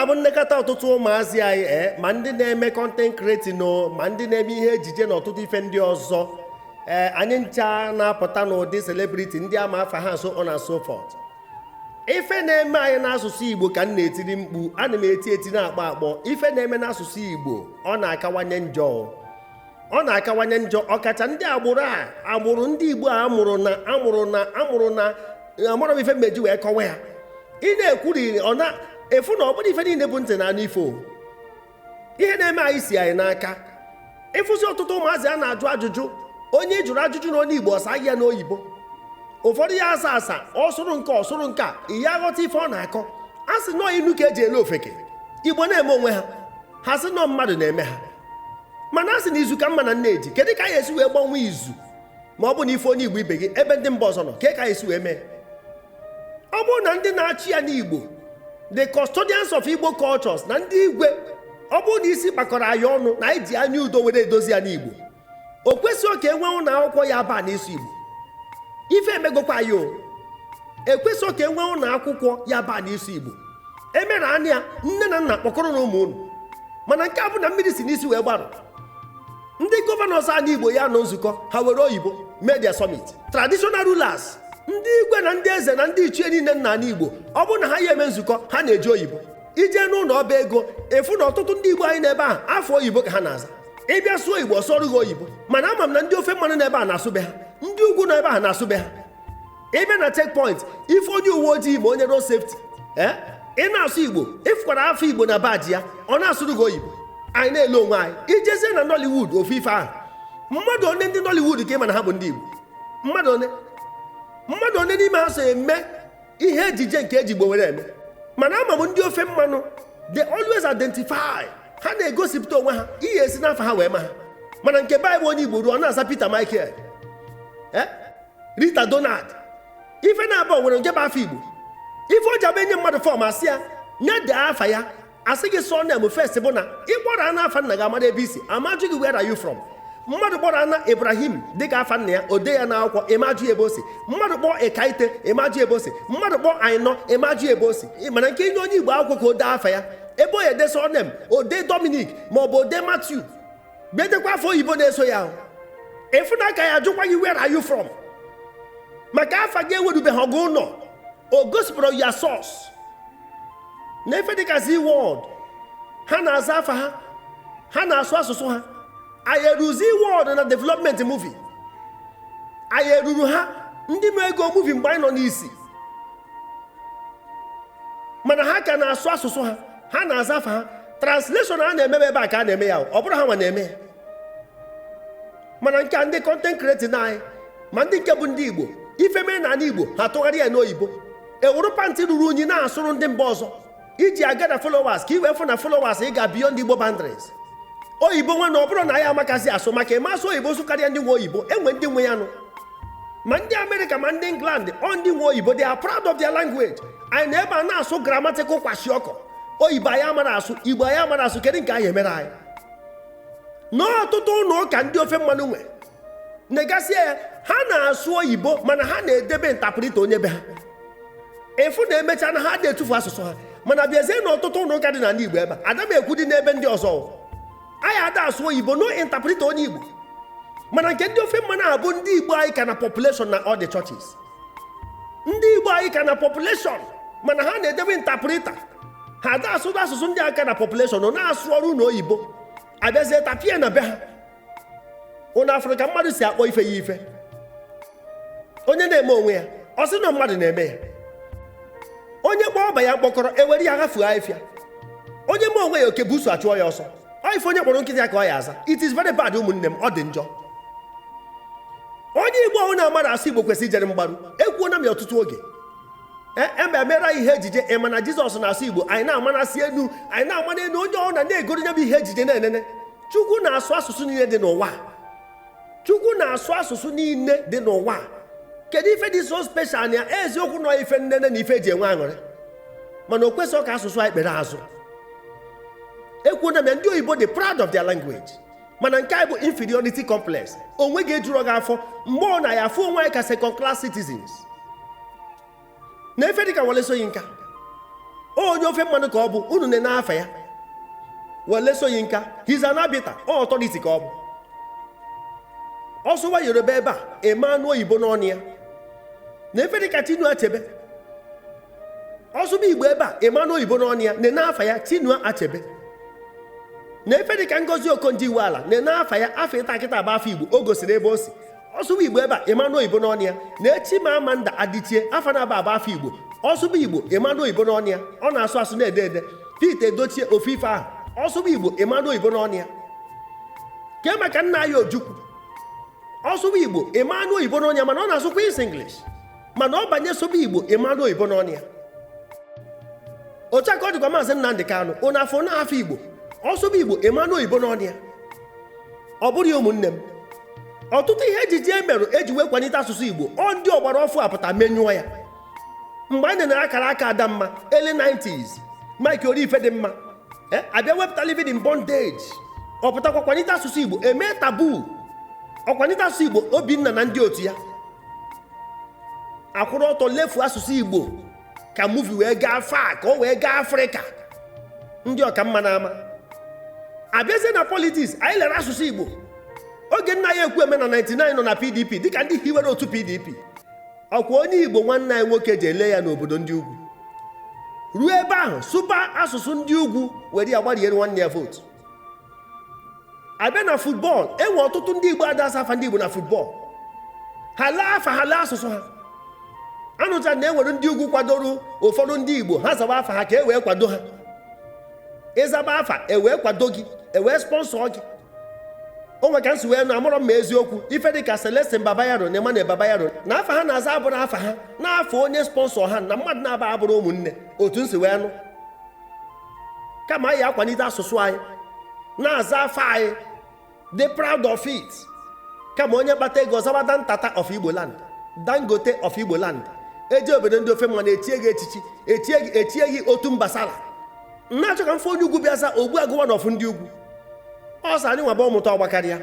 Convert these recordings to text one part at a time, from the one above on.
Na-abụ nlekọta ọtụtụ ụmụazị anyị, ee, ma ndị na-eme content creating o, ma ndị na-eme ihe ejije na ọtụtụ ife ndị ọzọ. Ee, anyị ncha na-apụta n'ụdị celebrity, ndị ama afa ha, so on and so forth. Ife na-eme anyị n'asụsụ Igbo ka m na-etiri mkpu, ana m eti eti, na-akpọ akpọ. Ife na-eme n'asụsụ Igbo, ọ na-akawanye njọ, ọ na-akawanye njọ, ọkacha ndị agbụrụ a, agbụrụ ndị Igbo a amụrụ na amụrụ na amụrụ na amụrụ m ife mmeji wee kọwa ya. Ị na-ekwuri, ọ na-efu na ọ bụrụ ife niile bụ ntị na anụ ifo. Ihe na-eme anyị si anyị n'aka. Ịfụzi ọtụtụ ụmụazị a na-ajụ ajụjụ, onye jụrụ ajụjụ na onye Igbo, ọsa ya n'oyibo. Ụfọdụ ya asa asa, ọsụrụ nke ọsụrụ nke a, ya aghọta ife ọ na-akọ. A sị nọọ inu ka eji ele ofeke. Igbo na-eme onwe ha, ha sị nọọ mmadụ na-eme ha. Mana a sị na izu ka mma na nne eji. Kedu ka anyị esi wee gbanwee izu ma ọ bụ na ife onye Igbo ibe gị ebe ndị mba ọzọ nọ? Ka anyị esi wee mee? Ọ bụrụ na ndị na-achị ya n'Igbo, the custodians of Igbo cultures, na ndị igwe, ọ bụrụ na isi kpakọrọ anyị ọnụ na anyị ji anya udo were edozi ya n'Igbo, o kwesịghị ka e nwee ụlọ akwụkwọ ya ba n'isi Igbo. Ife emegokwa anyị o. Ekwesịghị ka e nwee ụlọ akwụkwọ ya ba n'isi Igbo. Emere anya ya, nne na nna kpọkọrọ na ụmụ unu. Mana nke a bụ na mmiri si n'isi wee gbarụ. Ndị governors ala Igbo ya nọ nzukọ ha, were oyibo media summit. Traditional rulers, ndị igwe na ndị eze na ndị ichie niile nna ala Igbo, ọ bụrụ na ha ya eme nzukọ, ha na-eji oyibo. Ije n'ụlọ ọba ego, efu na ọtụtụ ndị Igbo anyị n'ebe ahụ, afọ oyibo ka ha na-aza. Ịbịa sụọ Igbo, ọsọrụ gị oyibo. Mana ama m na ndị ofe mmanụ n'ebe a na-asụbe ha, ndị ugwu nọ ebe ahụ na-asụbe ha. Ịbịa na checkpoint, ife onye uwe ojii ma onye road safety, ee, ị na-asụ Igbo, ịfụkwara afọ Igbo na badge ya, ọ na-asụrụ gị oyibo. Anyị na-ele onwe anyị. Ijezie na Nollywood, ofu ife ahụ. Mmadụ one ndị Nollywood ka ị ma na ha bụ ndị Igbo? Mmadụ one, mmadụ one n'ime ha so eme ihe ejije nke eji Igbo were eme? Mana ama m ndị ofe mmanụ, they always identify, ha na-egosipụta onwe ha, ihe esi n'afọ ha wee ma ha. Mana nke Baịbụl, onye Igbo ruo, ọ na-aza Peter Michael, eh? Rita Donald. Ife na-abụọ nwere nke bụ afọ Igbo. Ife o ji abụ enye mmadụ form, asị ya nye dee afa ya, asị gị surname first, bụ na ịkpọrọ ana afa nna gị, amara ebe isi, amajụ gị, "Where are you from?" Mmadụ kpọrọ ana Ibrahim dịka afa nna ya, o dee ya n'akwụkwọ, ịmajụ ebe o si. Mmadụ kpọọ Ekaite, ịmajụ ebe o si. Mmadụ kpọọ Ainọ, ịmajụ ebe o si. Mana nke inye onye Igbo akwụkwọ ka o dee afa ya, ebe o ya ede surname, o dee Dominic ma ọ bụ o dee Matthew, bedekwa afọ oyibo na-eso ya. Ịfụ na aka ya ajụkwa gị, "Where are you from?" Maka afa gị ewerubeghị ọgụ ụlọ, o gosipụrụ ya source na efe dịka Zee World. Ha na-aza afa ha, ha na-asụ asụsụ ha. Anyị eruzi World na development movie, anyị eruru ha ndị ma ego movie mgbe anyị nọ n'isi. Mana ha ka na-asụ asụsụ ha, ha na-aza afa ha. Translation a na-emebe ebe a ka a na-eme ya, ọ bụrụ ha nwa na-eme ya. Mana nke a, ndị content creating anyị, ma ndị nke bụ ndị Igbo, ife mere na ala Igbo, ha tụgharị ya n'oyibo, ewuru pant ruru unyi na-asụrụ ndị mba ọzọ iji aga na followers, ka i wee fụ na followers ị ga beyond Igbo boundaries. Oyibo nwe na ọ bụrụ na ya amakazi asụ, maka ịma asụ oyibo sụkarịa ndị nwe oyibo. Enwe ndị nwe ya nụ, ma ndị Amerịka ma ndị England, ọ ndị nwe oyibo, they are proud of their language. Anyị na ebe a na-asụ grammatical kwashiorkor oyibo, anyị amara asụ Igbo, anyị amara asụ. Kedu nke anyị emere anyị? N'ọtụtụ ụlọ ụka ndị ofe mmanụ nwe negasịa ya, ha na-asụ oyibo, mana ha na-edebe interpreter onye be ha. Efu na emecha na ha na-etufu asụsụ ha. Mana bịazie n'ọtụtụ ụlọ ụka dị n'ala Igbo ebe a, ada m ekwu dị n'ebe ndị ọzọ, anyị ada asụ oyibo, no interpreter onye Igbo. Mana nke ndị ofe mmanụ a bụ ndị Igbo anyị ka na population na all the churches. Ndị Igbo anyị ka na population, mana ha na-edebe interpreter. Ha ada asụ asụsụ ndị aka na population, ọ na-asụ ọrụ na oyibo. Abịazie tapie na be ha. Ụnụ afụrụ ka mmadụ si akpọ ife ya ife. Onye na-eme onwe ya, ọ sị na mmadụ na-eme ya. Onye kpọọ ọba ya mkpọkọrọ, ewere ya ghafuo afịa. Onye mee onwe ya oke buso, achụọ ya ọsọ. Ọ ife onye kpọrọ nkịtị ya ka ọ ya aza. It is very bad, ụmụnne m, ọ dị njọ. Onye Igbo ọhụrụ na-amara asụ Igbo kwesịrị ijere mgbaru. Ekwuona m ya ọtụtụ oge. Ebe mere ihe ejije, ị ma na Jizọs na-asụ Igbo, anyị na-amanasị elu, anyị na-ama n'elu. Onye ọ na na-egoro ya bụ ihe ejije na-enene. Chukwu na-asụ asụsụ niile dị n'ụwa. Chukwu na-asụ asụsụ niile dị n'ụwa. Kedu ife dị so special na ya? Eziokwu nọ ife nnene na ife eji enwe aṅụrị, mana o kwesịghị ka asụsụ anyị kpere azụ. Ekwuona m ya, ndị oyibo dị proud of their language, mana nke anyị bụ inferiority complex. Onwe gị ejuru gị afọ mgbe ọ na ya afụ onwe anyị ka second class citizens. Na efe dịka Wole Soyinka, Onye ofe mmanụ ka ọ bụ. Unu na afa ya Wole Soyinka, he's an arbiter, ọ authority ka ọ bụ. Ọsụwa Yoruba ebe a, eme anụ oyibo n'ọnụ ya. Na efe dịka Chinua Achebe, ọsụba Igbo ebe a, eme anụ oyibo n'ọnụ ya. Na afa ya Chinua Achebe. Na efe dịka Ngozi Okonjo Iweala, na afa ya afọ ịta akịta bụ afọ Igbo, o gosiri ebe o si. Ọsụba Igbo ebe a, eme anụ oyibo n'ọnụ ya. Na Chimamanda Adichie, afa na-aba aba afọ Igbo, ọsụba Igbo, eme anụ oyibo n'ọnụ ya. Ọ na-asụ asụ, na-ede ede. Pete Edochie, ofu ife ahụ, ọsụba Igbo, eme anụ oyibo n'ọnụ ya. Kee maka nna ya Ojukwu, ọsụba Igbo, eme anụ oyibo n'ọnụ ya, mana ọ na-asụ Queen's English, mana ọ banye sụba Igbo, eme anụ oyibo n'ọnụ ya. Otu a ka ọ dịkwa Maazị Nnamdị Kanụ. Ụnụ afọ na afọ Igbo, ọsụba Igbo, eme anụ oyibo n'ọnụ ya. Ọ bụrụ ya, ụmụnne m, ọtụtụ ihe ejije e merụ eji wee kwalite asụsụ Igbo, ọ ndị ọgbara ọfụ apụta menyụọ ya. Mgbe anyị nenere akara aka Adamma, early 90s, Mike Orife dị mma, abịa wepụta Living in Bondage, ọ pụtakwa kwalite asụsụ Igbo. Eme Taboo, ọkwalite asụsụ Igbo. Obinna na ndị otu ya akwụrụ ọtọ lefu asụsụ Igbo ka movie wee gaa far, ka o wee gaa Afrịka. Ndị ọkamma na-ama abịazie na politics, anyị lere asụsụ Igbo. Oge nna ya ekwu eme na 99 nọ na PDP, dịka ndị hiwere otu PDP, ọkwa onye Igbo nwanne anyị nwoke ji ele ya n'obodo ndị ugwu, ruo ebe ahụ sụba asụsụ ndị ugwu, were ya gbariere nwanne ya vote. Abịa na football, enwe ọtụtụ ndị Igbo adasa afa ndị Igbo na football. Ha lee afa ha, lee asụsụ ha. Anụcha na enwere ndị ugwu kwadoro ụfọdụ ndị Igbo, ha zawa afa ha ka e wee kwado ha. Ịzaba afa, e wee kwado gị, e wee sponsor gị. O nwe ka nsi wee nụ, amụrọ m ma eziokwu, ife dịka Celestin Babayaro na Emmanuel Babayaro, na afa ha na-aza abụrụ afa ha, n'afọ onye sponsor ha na mmadụ na-aba abụrụ ụmụnne. Otu nsi wee nụ, kama anyị akwalite asụsụ anyị, na-aza afa anyị, dị proud of it, kama onye kpata ego ọzaba Dantata of Igbo land, Dangote of Igbo land. Eji obodo ndị ofe mmanụ echie gị echichi, echie gị, echie gị otu mbasala. Na-achọ ka mfe onye ugwu bịa za ogbu agụwa na ọfụ ndị ugwu ọsọ. Anyị nwaba ọmụta ọgbakarịa.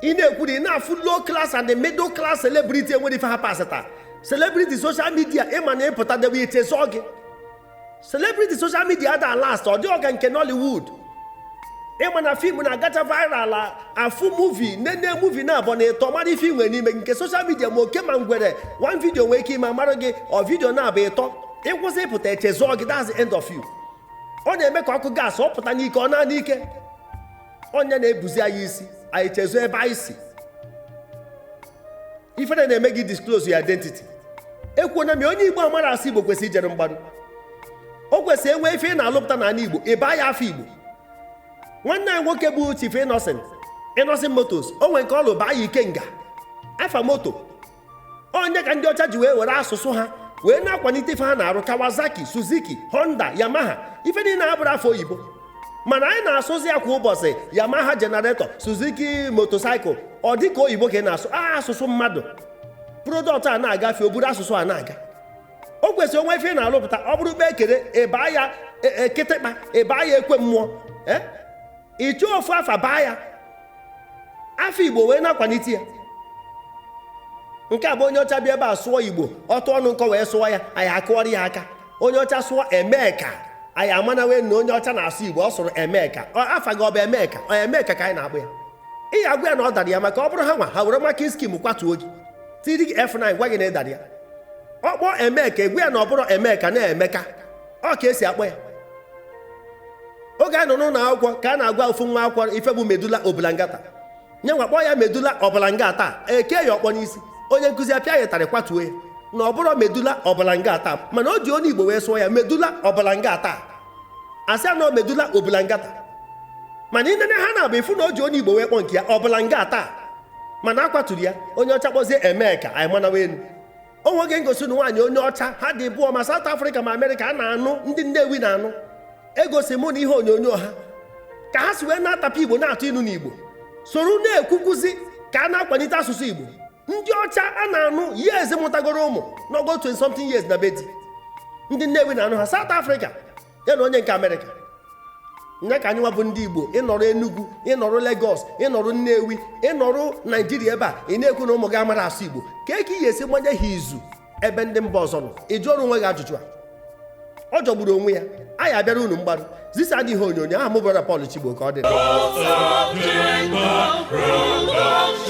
Ị na-ekwu na ị na-afụ low class and the middle class celebrity enwere ife ha pasịta. Celebrity social media, ịma na ịpụta debe echezọ gị. Celebrity social media ada last, ọ dị ọga nke Nollywood. Ịma na film na-agacha viral, afụ movie, nene movie na abụọ na ịtọ, mara ife inwe n'ime. Nke social media, ma oke ma ngwere, one video nwee ike ime amara gị, ọ video na-abụ ịtọ, ịkwụsị ịpụta, echezọ gị. That's the end of you. Ọ na-eme ka ọkụ gas ọ pụta n'ike, ọ na n'ike. Onye na-ebuzi anyị isi, anyị chezọ ebe anyị si. Ifere na-eme gị disclose your identity. Ekwuona m ya, onye Igbo amara asụ Igbo kwesịrị ijere mgbaru. O kwesịrị enwe ife ị na-alụpụta n'ala Igbo, ịba ya afọ Igbo. Nwanne anyị nwoke bụ Chief Innocent, Innocent Motors, o nwere nke ọlụ baa ya Ikenga, afa moto. Onye ka ndị ọcha ji wee were asụsụ ha wee na-akwalite ife ha na-arụ: Kawasaki, Suzuki, Honda, Yamaha. Ife niile abụrụ afọ oyibo, mana anyị na-asụzi ya kwa ụbọchị: Yamaha generator, Suzuki motorcycle. Ọ dị ka oyibo ka ị na-asụ a, asụsụ mmadụ. Product a na-agafe, o buru asụsụ a na-aga. O kwesịrị onwe ife ị na-alụpụta, ọ bụrụ kpe ekere, ịbaa ya kịtịkpa, ịbaa ya ekwe mmụọ, ịchọọ ofu afa, baa ya afọ Igbo wee na-akwalite ya. Nke a bụ onye ọcha bịa ebe a sụọ Igbo, ọtụ ọnụ nkọ wee sụọ ya, anyị akụọrọ ya aka. Onye ọcha sụọ Emeka, anyị amana wee na onye ọcha na-asụ Igbo. Ọ sụrụ Emeka. Afa gị ọ bụ Emeka? Ọ Emeka ka anyị na-akpụ ya. Ị ya agwa ya na ọ dara ya, maka ọ bụrụ ha nwa ha were marking scheme kwatuo gị, tiri gị F9, gwa gị na ị dara ya. Ọ kpọọ Emeka, egwu ya na ọ bụrụ Emeka na Emeka, ọ ka esi akpọ ya. Oge anyị nọ n'ụlọ akwụkwọ, ka a na-agwa ofu nwa akwụkwọ ife bụ medulla oblongata, nye nwa kpọọ ya medulla oblongata, eke ya ọkpọ n'isi. Onye nkụzi apịa ya ịtarị, kwatuo ya na ọ bụrụ medulla oblongata, mana o ji onye Igbo wee sụọ ya medulla oblongata, asị ya na medulla oblongata. Mana inene ha na-abụ ifu na o ji onye Igbo wee kpọọ nke ya oblongata, mana a kwaturu ya. Onye ọcha kpọzie Emeka, anyị manawa elu. O nweghị ngosi na nwaanyị onye ọcha ha dị bụọ, ma South Africa ma Amerịka, a na-anụ ndị Nnewi na-anụ. Egosi mụ na ihe onyonyo ha ka ha si wee na-atapụ Igbo, na-atụ ilu n'Igbo, soro na-ekwukwuzi ka a na-akwalite asụsụ Igbo. Ndị ọcha a na-anụ years, mụtagoro ụmụ n'ogo 20 something years na bedi, ndị Nnewi na-anụ ha, South Africa ya na onye nke Amerịka. Nya ka anyị nwa bụ ndị Igbo, ịnọrọ Enugu, ịnọrọ Lagos, ịnọrọ Nnewi, ịnọrọ Naijiria ebe a, ị na-ekwu na ụmụ gị amara asụ Igbo, ka e ka ị ga-esi gbanye ha izu ebe ndị mba ọzọ nọ? Ị jụọrọ onwe gị ajụjụ a? Ọ jọgburu onwe ya. Anyị abịara unu mgbaru zisa dị ihe onyonyo. Aha m brother Paul Chigbo. Ka ọ dị. Of Jacob, root of